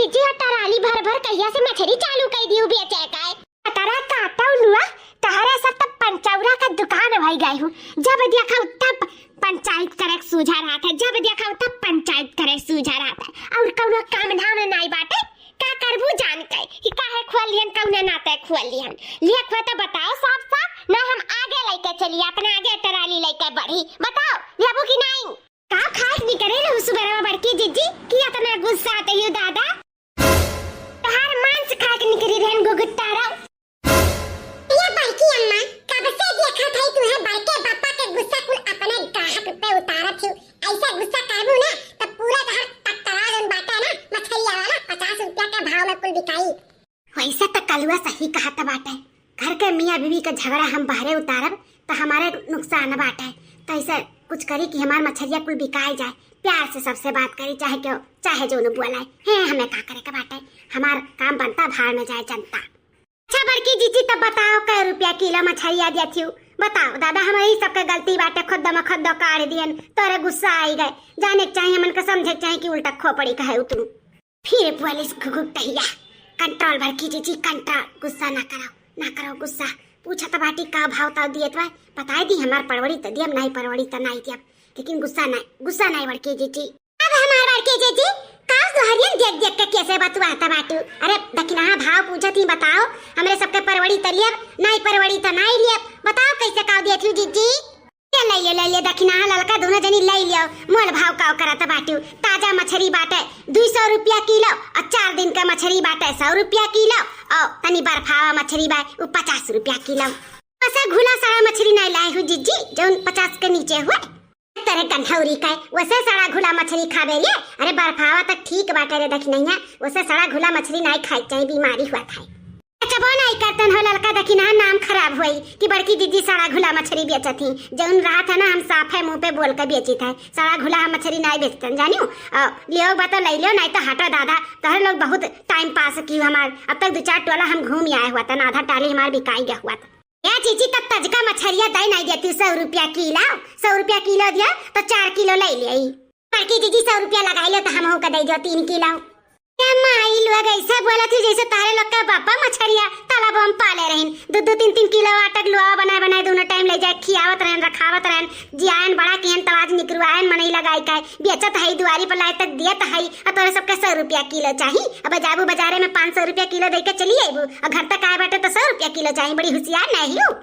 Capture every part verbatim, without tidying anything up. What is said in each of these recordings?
जी, टराली भर भर कहिया से मछरी चालू कइ दिहू बेचे का है? पतरा काटौ लुआ, तहरे सब त पंचौरा का दुकान भइ गए हूँ। जब देखा तब पंचायत करे सूझा रहत है, जब देखा तब पंचायत करे सूझा रहत है। और कौनो काम धाम नाई बाटे, का करबू जान के कि काहे खोल लिहन, कौने नाते खोल लिहन। लेख हुआ तो बताओ साफ साफ, ना हम आगे लइके चली, अपने आगे टराली लइके बढ़ी। बताओ, लेबू कि नाई? का खाए निकरे रहू सुबेरवा बड़की जिज्जी कि इतना गुस्सा आते हो दादा? तोहार मांस खाए के निकरी रहन गुगुट्टारा। ये बड़की अम्मा, कब से देखत हई तुहे बड़के पापा के गुस्सा कुल अपने ग्राहक पे उतारत हई। ऐसे गुस्सा करबू ना त पूरा तहार टकटरा जौन बाटे ना मछरिया वाला पचास रुपया के भाव में कुल बिकाई। वैसे त कलुआ सही कहत बाटे, घर के मियाँ बीवी के झगड़ा हम बहरे उतारब त हमारे नुकसान बाटे। त ऐसे कुछ करी कि हमार मछरिया कुल बिकाई जाए, प्यार से सबसे बात करी, चाहे क्यों, चाहे जौन बोलाए, हैं हमें का करे के बाटे, हमार काम बनता, भाड़ में जाए जनता। अच्छा बड़की जिज्जी, तब बताओ कै रुपया किलो मछरिया दिया थियू? बताओ दादा, हमारे ही सबके गलती बाटे, खुद दम खुद दो काढ़ दियन, तोरे गुस्सा आई गए। जाने के चाहिए, मन के समझे के चाहिए कि उल्टा खोपड़ी का है उतरू। फिर बोलिस घुघुटहिया, "कंट्रोल बड़की जिज्जी, कंट्रोल, गुस्सा ना करो, ना करो गुस्सा। पूछत बाटी का भाव ताव दियत बा, बताए दी, हमार परवड़ी त दियब, नाई परवड़ी त नाई दियब, लेकिन गुस्सा नाई, गुस्सा नाई बड़की जिज्जी।" अब हमार बड़की जिज्जी, कास दुहरियन देख देख के कैसे बतुआत बाटू? अरे दखिनहा भाव पूछत ही, बताओ, हमरे सबके परवड़ी त लियब, नाई परवड़ी त नाई लियब, बताओ कैसे काव दियत ही जिज्जी? ले, ले, ले, ले, दखिनहा ललका दोनों जनी ले लियो। मोल भाव का करत बाटू? ताजा मछरी बाटे दुई सौ रुपया किलो, और चार दिन का मछरी बाटे सौ रुपया किलो, और तनी बर्फावा मछरी बा, उ पचास रुपया किलो। वैसे घुला सड़ा मछरी नहीं लाए हूँ जिज्जी, जौन पचास के नीचे हुए। तेरे गंधौरी का, वैसे सड़ा घुला मछरी खाबे रे? अरे बर्फावा तक ठीक बाटे रे दखिनहिया, वैसे सड़ा घुला मछरी नहीं खाए के चाहिए, बीमारी हुआ था। बेचबो नाई करतन हो ललका, दखिनहा नाम खराब होई कि बड़की जिज्जी सड़ा घुला मछरी बेचत ही। जौन रहत है ना, हम साफे मुंह पे बोल के बेचित है, सड़ा घुला हम मछरी नाई बेचतन, जानियो। अ, लियो बा तो ले लियो, नाई तो हटो दादा, तोहरे लोग बहुत टाइम पास की हमार। अब तक दो चार टोला हम घूम आए हुआ था ना, आधा टाली हमार बिकाई गया हुआ था। ए जिज्जी, तब तजका मछरिया दे नाई देती, सौ रुपया किलो, सौ रुपया किलो दिया तो चार किलो ले ले। बड़की जिज्जी, सौ रुपया लगाई लो तो हमहू के दे दो तीन किलो। ए माई लोग, ऐसे बोलत ही जैसे तारे लोग के बापा मछरिया तालाब हम पाले रहिन। दो दो तीन तीन किलो आटक लोआ बनाए बनाए दोनों टाइम ले जाए खियावत रहन, रखावत रहन। जियान बड़ा किहन तलाज निकरुआन मनई लगाई के बेचत हई, दुआरी पर लाए तक दियत हई। आ तोरे सबके सौ रुपया किलो चाही। अब जाबू बाजारे में पाँच सौ रुपया किलो दे के चली आईबू, और घर तक आए बाटे तो सौ रुपया किलो चाही। बड़ी होशियार नहीं हो।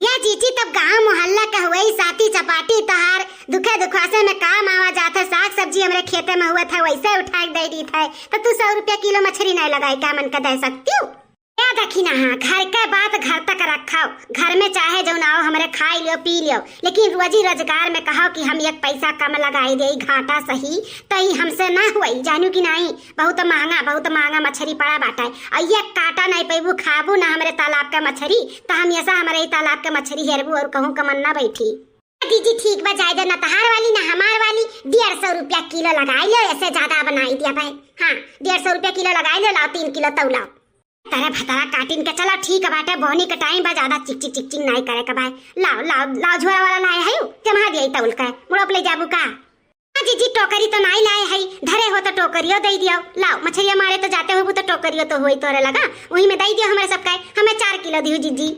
या जीजी, तब गांव मोहल्ला का हुए, साथी चपाटी तहार, दुखे दुखासे में काम आवा जात है, साग सब्जी हमरे खेते में हुआ था, वैसे उठा के दे दी था, तो तू सौ रुपया किलो मछरी नहीं लगाई, का मन का दे सकती हूँ? या दखिनहा, घर के बात घर तक रखाओ, घर में चाहे जौन आओ, हमरे खाई लियो, पी लियो, लेकिन रोजी रोजगार में कहो कि हम एक पैसा कम लगाई दे, घाटा सही, तो ई हमसे ना हुई, जानू कि नहीं? बहुत महंगा, बहुत महंगा मछरी पड़ा बाटे। और ये काटा नहीं पैबू, खाबू ना हमरे तालाब के मछरी, तो हम ऐसा हमरे ही तालाब के मछरी हेरबू और कहूँ का मन ना बैठी। दीदी ठीक बा, जाए दे, ना तहार वाली ना हमार वाली, डेढ़ सौ रुपया किलो लगाई लो, ऐसे ज्यादा बनाई दिया भाई। हाँ, डेढ़ सौ रुपया किलो लगाई लो, लाओ तीन किलो तौलाओ। तेरे भतरा काटिन के चलो ठीक बाटे, बोनी के टाइम बा, ज्यादा चिक चिक चिक चिक नहीं करे के भाई। लाओ, लाओ, लाओ, झोरा वाला लाए है, ते वहाँ दिया तौल के, मुड़प ले जाबू का? हाँ जीजी, टोकरी तो नाई लाए हई, धरे हो तो टोकरियो दे दियो। लाओ, मछरिया मारे तो जाते होबू तो टोकरियो तो होई तोरे लगा, वही में दे दियो हमरे सबका, हमें चार किलो दियो जीजी।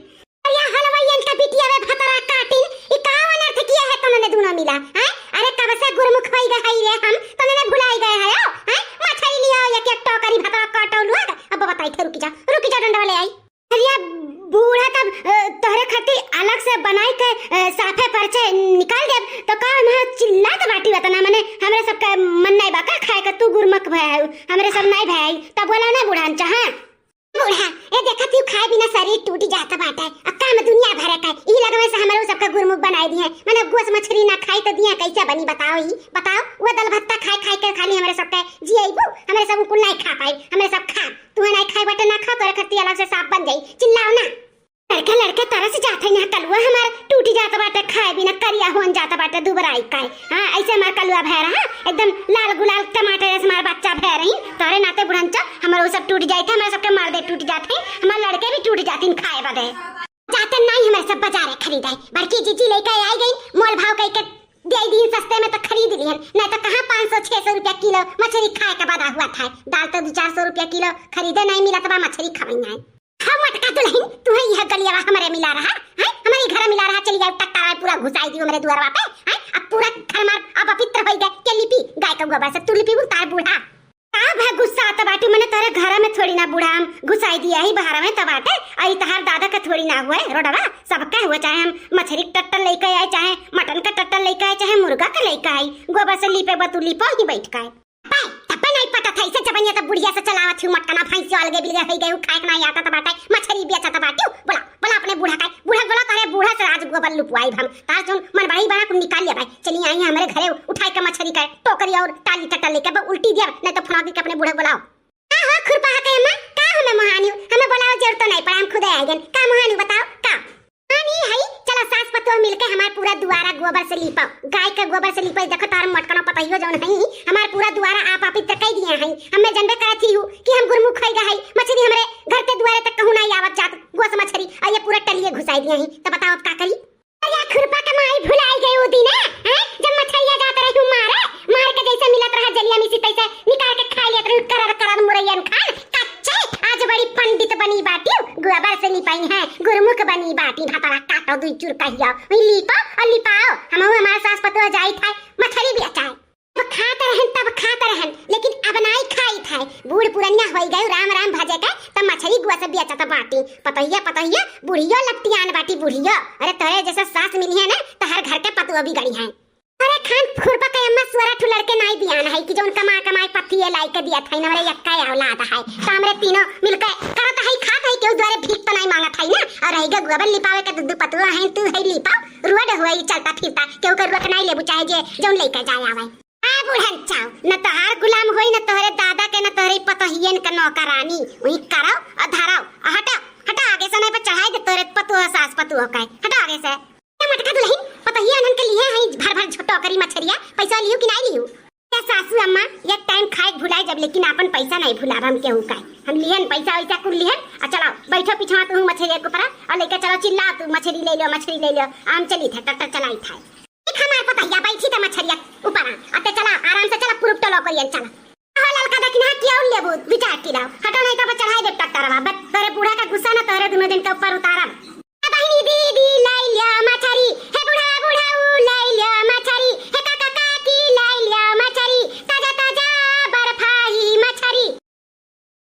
अरे हलवाइयन का बिटिया रे भतरा काटिन, ई का अनर्थ किया है तोने दुनो मिला, हैं? अरे कब से गुरमुख होई गए हई रे हम, तोने भुलाई गए है, ओ, हैं? मछरी लियो एक एक टोकरी भतरा काटो लोग, अब बताई थे, रुकी जा, रुकी जा, डंडवा ले आई। अरे बूढ़ा तब, अ, तोहरे खातिर अलग से बनाई के, अ, साफे परचे निकाल देब, तो का मैं चिल्लात बाटी बतना, मने हमरे सबका मन नहीं बा का खाए के, तू गुरमक भय है, हमरे सब नहीं भय है, तब बोला ना बूढ़ा अंचा, हाँ? बूढ़ा, ए देखत हूँ खाए बिना शरीर टूट जात बाटे, अब काम दुनिया भरे का, ई लगवे से हमरे सबका गुरमुख बनाई दिए, मने गोस मछरी ना खाई तो दिया कैसे बनी बताओ ही, बताओ, वो दल भत्ता खाए खाए के खाली हमरे सबका जी अइबू, हमरे सब कुल नहीं खा पाई, हमरे सब खा तू नहीं खाए बाटे ना खा, तोरे खातिर अलग से साफ बन जाई, चिल्लाओ ना। लड़के लड़के तरस जात है यहाँ कलुआ हमार, टूट जात बाटे खाए बिना, करिया होन जात बाटे दुबराई काए। हाँ, ऐसे हमार कलुआ भय रहा, एकदम लाल गुलाल टमाटर जैसे हमार बच्चा भय रही। तोरे नाते बुढ़ंचा हमार वो सब टूट जाए थे, हमारे सबके मर्दे टूट जाते हैं, हमार लड़के भी टूट जाते हैं खाए बदे। जाते नहीं हमारे सब बाजारे खरीदे, बड़की जीजी लेके आई गई, मोल भाव कह के दे दीन सस्ते में तो खरीद लिहन, नहीं तो कहाँ पाँच सौ छह सौ रुपया किलो मछरी खाए के बाद हुआ था, दाल तो दो चार सौ रुपया किलो खरीदे नहीं मिलत बा, मछरी खवई है। हाँ, मटका दुलहिन, तू है यह गलियावा हमरे मिला रहा, हैं? हमरे घर मिला रहा, चली जाए टट्टा पूरा घुसाई दियो हमरे दुआरवा पे, हैं? अब पूरा घर मार अब अपवित्र होई गए, के लिपी गाय के गोबर से, तू लिपी तार बूढ़ा। का भा गुस्सा आता बाटू, मने तोरे घर में थोड़ी ना बूढ़ा हम घुसाई दिया ही बाहर में तब बाटे, आई तहार दादा का थोड़ी ना हुए, रोडवा सबका हुए, चाहे हम मछरी के टट्टा लेके आए, चाहे मटन का टट्टा लेके आए, चाहे मुर्गा का लेके आई, गोबर से लिपे बा तू लिपो ही बैठ के। पाए, तब नहीं पता था, इसे जबनिया तो बुढ़िया से चलावत हूँ, मटकना भैंसी अलगे बिलगे होई गए, खाए के ना आता तो बाटे, मछरी बेचत बाटू, बोला, बोला अपने बूढ़ा का, बूढ़ा बोला, तारे बूढ़ा से आज गोबर लुपवाई हम, तार जोन मन बढ़ाई बना कुल निकाल लिया भाई, चली आई हैं हमरे घरे, उठाई के मछरी का टोकरी और टाली टट्टा लेके, अब उल्टी दिया, नहीं तो फुना के अपने बूढ़ा बोलाओ। का हो खुरपा के अम्मा, का हमें मोहानी, हमें बोलाओ जरूरत तो नहीं पड़ा, हम खुदे आ गए, का मोहानी बताओ, का? हाँ, नहीं है, चला सास पतोह मिलके हमार पूरा दुआरा गोबर से लीपो, गाय के गोबर से लीपो। देखो तार मटकना पतहियो जौन है, हमार पूरा दुआरा आप आप ही तकई दिए हैं। हमें जनबे करत ही हूँ कि हम गुरमुख होई गए हैं, मछरी हमरे घर के दुआरे तक कहूँ नहीं आवत जात, गोस मछरी, और ये पूरा टलिए घुसाई दिए हैं। तो बताओ अब का करी? अरे खुरपा के माई भुलाई गई वो दिन, हैं? जब मछरिया जात रही हूँ मारे, मार के जैसे मिलत रहा जलिया मिसी तैसे निकाल के खा लेत रही, करर करर मुरैयन खान। कच्चे आज बड़ी पंडित बनी बाटी, गोबर से लिपाई है, गुरमुख बनी बाटी, भतरा काटो दुई चुर कहियो, वही लिपो और लिपाओ। हम हमारे सास पतोह जाई था, मछरी भी अचाए। तब खात रहन, तब खात रहन, लेकिन अब नाई खाई था। बूढ़ पुरनिया होई गए, राम राम भजे के, तब मछरी गोस बेचत बाटी। पतोहिया, पतोहिया, बुढ़ियो लपटियान बाटी, बुढ़ियो। अरे तोरे जैसे सास मिली है ना, तो हर घर के पतोह बिगड़ी है। अरे खान खुरपा के अम्मा, सोरा ठू लड़के नाई बियान है कि जौन कमा कमाई पत्ती ये लाई के दिया था, हमरे यक्का औलाद है। तो हमरे तीनों मिलके करत है, खात है, केहू द्वारे भीख तो नाई मांगत है ना। और रहिगा गोबर लिपावे के, दुद्दू पतोह है, तू है लिपा, रोड हुआ ही चलता फिरता, केहू के रोक नाई लेबू, चाहे जे जौन लेके जाए आवे। आ बुढ़न चाव, न तोहार गुलाम होई, न तोहरे दादा के, न तोहरे पतोहियन के नौकरानी। वही कराओ और धराओ, और हटाओ, हटा आगे से, नहीं पर चढ़ाई दे तोहरे पतोह, सास पतोह का। हटा आगे से। ए मटका दुलहिन, पतोहिया अनहन के लिए है भर भर झो-, टोकरी मछरिया, पैसा लिहू कि नहीं लिहू? ए सासू अम्मा, एक टाइम खाए के भुलाए जब, लेकिन आपन पैसा नहीं भुलाब हम केहू का। हम लिहन पैसा वैसा कुल लिहन, आ चलाओ, बैठो पिछवा तू मछरिया के ऊपर, और लेके चलो चिल्ला तू, "मछरी ले लो, मछरी ले लो।" हम चली थे, ट्रैक्टर चलाई थे। एक हमार पतोहिया बैठी त मछरिया ऊपर आ, अते चला, आराम से चला, पुरुप टोलो करियन चला। हो ललका दखिना, क्यों लेबू, विचार की लाओ। हटो नहीं तो अब चढ़ाई दे ट्रैक्टरवा, बस तोरे बूढ़ा का गुस्सा ना तोरे दोनों दिन के ऊपर उतारब।